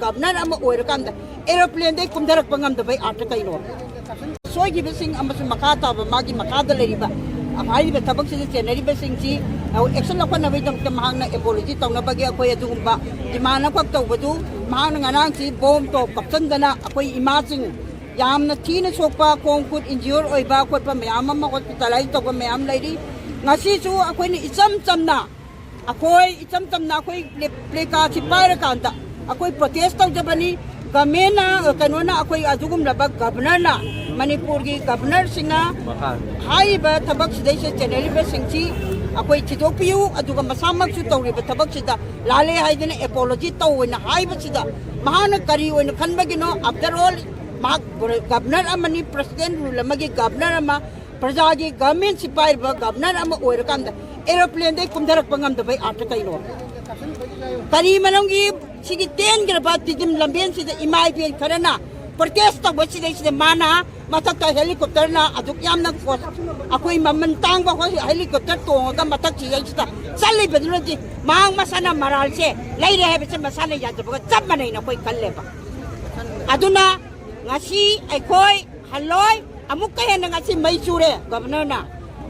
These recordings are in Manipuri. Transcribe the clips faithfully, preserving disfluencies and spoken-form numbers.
ꯒꯕꯔꯅꯔ ꯑꯃ ꯑꯣꯏꯔꯀꯥꯟꯗ ꯑꯦꯔꯣꯄ꯭ꯂꯦꯟꯗꯩ ꯀꯨꯝꯊꯔꯛꯄ ꯉꯝꯗꯕꯩ ꯑꯥꯔꯠꯇ ꯀꯩꯅꯣ? ꯁꯣꯏꯈꯤꯕꯁꯤꯡ ꯑꯃꯁꯨꯡ ꯃꯈꯥ ꯇꯥꯕ ꯃꯥꯒꯤ ꯃꯈꯥꯗ ꯂꯩꯔꯤꯕ ꯍꯥꯏꯔꯤꯕ ꯊꯕꯛꯁꯤꯗ ꯆꯦꯟꯅꯔꯤꯕꯁꯤꯡꯁꯤ ꯑꯦꯛꯁꯟ ꯂꯧꯈꯠꯅꯕꯒꯤꯗꯃꯛꯇ ꯃꯍꯥꯛꯅ ꯑꯦꯄꯣꯂꯣꯖꯤ ꯇꯧꯅꯕꯒꯤ ꯑꯩꯈꯣꯏ ꯑꯗꯨꯒꯨꯝꯕ ꯗꯤꯃꯥꯟ ꯑꯃꯈꯛ ꯇꯧꯕꯗꯨ, ꯃꯍꯥꯛꯅ ꯉꯔꯥꯡꯁꯤ ꯕꯣꯝ ꯇꯣꯞ ꯀꯥꯞꯁꯤꯟꯗꯅ ꯑꯩꯈꯣꯏ ꯏꯃꯥꯁꯤꯡ ꯌꯥꯝꯅ ꯊꯤꯅ ꯁꯣꯛꯄ, ꯈꯣꯡ ꯈꯨꯠ ꯏꯟꯖꯤꯌꯣꯔ ꯑꯣꯏꯕ ꯈꯣꯠꯄ ꯃꯌꯥꯝ ꯑꯃ ꯍꯣꯁꯄꯤꯇꯥꯂꯥꯏꯁ ꯇꯧꯕ ꯃꯌꯥꯝ ꯂꯩꯔꯤ꯫ ꯉꯁꯤꯁꯨ ꯑꯩꯈꯣꯏꯅ ꯏꯆꯝ ꯆꯝꯅ ꯑꯩꯈꯣꯏ ꯏꯆꯝ ꯆꯝꯅ ꯑꯩꯈꯣꯏ ꯄ꯭ꯂꯦ-, ꯄ꯭ꯂꯦ ꯀꯥꯔꯠꯁꯤ ꯄꯥꯏꯔꯀꯥꯟꯗ ꯑꯩꯈꯣꯏ ꯄ꯭ꯔꯣꯇꯦꯁ ꯇꯧꯖꯕꯅꯤ꯫ ꯒꯃꯦꯟꯅ, ꯀꯩꯅꯣꯅ, ꯑꯩꯈꯣꯏ ꯑꯗꯨꯒꯨꯝꯂꯕ ꯒꯕꯔꯅꯔꯅ, ꯃꯅꯤꯄꯨꯔꯒꯤ ꯒꯕꯔꯅꯔꯁꯤꯡꯅ ꯍꯥꯏꯔꯤꯕ ꯊꯕꯛꯁꯤꯗꯩꯁꯤꯗ ꯆꯦꯟꯅꯔꯤꯕꯁꯤꯡꯁꯤ ꯑꯩꯈꯣꯏ ꯊꯤꯗꯣꯛꯄꯤꯌꯨ, ꯑꯗꯨꯒ ꯃꯁꯥꯃꯛꯁꯨ ꯇꯧꯔꯤꯕ ꯊꯕꯛꯁꯤꯗ ꯂꯥꯜꯂꯦ ꯍꯥꯏꯗꯅ ꯑꯦꯄꯣꯂꯣꯖꯤ ꯇꯧꯑꯣꯅ ꯍꯥꯏꯕꯁꯤꯗ ꯃꯍꯥꯛꯅ ꯀꯔꯤ ꯑꯣꯏꯅ ꯈꯟꯕꯒꯤꯅꯣ? ꯑꯥꯐꯇꯔ ꯑꯣꯜ, ꯃꯍꯥꯛ ꯒꯕꯔꯅꯔ ꯑꯃꯅꯤ, ꯄ꯭ꯔꯁꯤꯗꯦꯟ ꯔꯨꯜ ꯑꯃꯒꯤ ꯒꯕꯔꯅꯔ ꯑꯃ, ꯄ꯭ꯔꯖꯥꯒꯤ ꯒꯚꯔꯟꯃꯦꯟꯠꯁꯤ ꯄꯥꯏꯔꯤꯕ ꯒꯕꯔꯅꯔ ꯑꯃ ꯑꯣꯏꯔꯀꯥꯟꯗ ꯑꯦꯔꯣꯄ꯭ꯂꯦꯟꯗꯒꯤ ꯀꯨꯝꯊꯔꯛꯄ ꯉꯝꯗꯕꯩ ꯑꯥꯔꯠꯇ ꯀꯩꯅꯣ? ꯀꯔꯤ ꯃꯔꯝꯒꯤ ꯁꯤꯒꯤ ꯇꯦꯟꯈ꯭ꯔꯕ ꯇꯤꯗꯤꯝ ꯂꯝꯕꯦꯟꯁꯤꯗ ꯏꯃꯥ ꯏꯕꯦꯟ ꯈꯔꯅ ꯄ꯭ꯔꯣꯇꯦꯁ ꯇꯧꯕꯁꯤꯗꯩꯁꯤꯗ ꯃꯥꯅ ꯃꯊꯛꯇ ꯍꯦꯂꯤꯀꯣꯞꯇꯔꯅ ꯑꯗꯨꯛ ꯌꯥꯝꯅ ꯀꯣ-, ꯑꯩꯈꯣꯏ ꯃꯃꯜ ꯇꯥꯡꯕ ꯍꯣ-, ꯍꯦꯂꯤꯀꯣꯞꯇꯔ ꯇꯣꯡꯉꯒ ꯃꯊꯛꯁꯤꯗꯩꯁꯤꯗ ꯆꯠꯂꯤꯕꯗꯨꯅꯗꯤ ꯃꯍꯥꯛ ꯃꯁꯥꯅ ꯃꯔꯥꯜꯁꯦ ꯂꯩꯔꯦ ꯍꯥꯏꯕꯁꯦ ꯃꯁꯥꯅ ꯌꯥꯖꯕꯒ ꯆꯞ ꯃꯥꯟꯅꯩꯅ ꯑꯩꯈꯣꯏ ꯈꯜꯂꯦꯕ꯫ ꯑꯗꯨꯅ ꯉꯁꯤ ꯑꯩꯈꯣꯏ ꯍꯜꯂꯣꯏ, ꯑꯃꯨꯛꯀ ꯍꯦꯟꯅ ꯉꯁꯤ ꯃꯩ ꯆꯨꯔꯦ ꯒꯕꯔꯅꯔꯅ꯫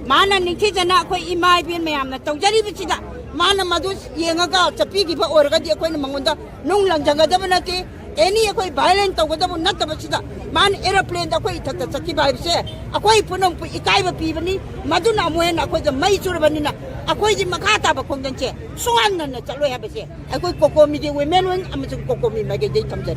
ꯃꯥꯅ ꯅꯤꯡꯊꯤꯖꯅ ꯑꯩꯈꯣꯏ ꯏꯃꯥ ꯏꯕꯦꯟ ꯃꯌꯥꯝꯅ ꯇꯧꯖꯔꯤꯕꯁꯤꯗ ꯃꯥꯅ ꯃꯗꯨ ꯌꯦꯡꯉꯒ ꯆꯠꯄꯤꯈꯤꯕ ꯑꯣꯏꯔꯒꯗꯤ ꯑꯩꯈꯣꯏꯅ ꯃꯉꯣꯟꯗ ꯅꯨꯡ ꯂꯪꯖꯒꯗꯕ ꯅꯠꯇꯦ, ꯑꯦꯅꯤ ꯑꯩꯈꯣꯏ ꯚꯥꯏꯑꯣꯂꯦꯟ ꯇꯧꯒꯗꯕ ꯅꯠꯇꯕꯁꯤꯗ ꯃꯥꯅ ꯑꯦꯔꯣꯄ꯭ꯂꯦꯟꯗ ꯑꯩꯈꯣꯏ ꯏꯊꯛꯇ ꯆꯠꯈꯤꯕ ꯍꯥꯏꯕꯁꯦ ꯑꯩꯈꯣꯏ ꯄꯨꯝꯅꯃꯛꯄꯨ ꯏꯀꯥꯏꯕ ꯄꯤꯕꯅꯤ꯫ ꯃꯗꯨꯅ ꯑꯃꯨꯛ ꯍꯦꯟꯅ ꯑꯩꯈꯣꯏꯗ ꯃꯩ ꯆꯨꯔꯕꯅꯤꯅ ꯑꯩꯈꯣꯏꯒꯤ ꯃꯈꯥ ꯇꯥꯕ ꯈꯣꯡꯖꯪꯁꯦ ꯁꯨꯡꯍꯟ ꯍꯟꯅ ꯆꯠꯂꯣꯏ ꯍꯥꯏꯕꯁꯦ ꯑꯩꯈꯣꯏ ꯀꯣꯀꯣꯃꯤꯒꯤ ꯋꯤꯃꯦꯟ ꯋꯤꯡ ꯑꯃꯁꯨꯡ ꯀꯣꯀꯣꯃꯤ ꯃꯥꯏꯀꯩꯗꯒꯤ ꯊꯝꯖꯔꯤ꯫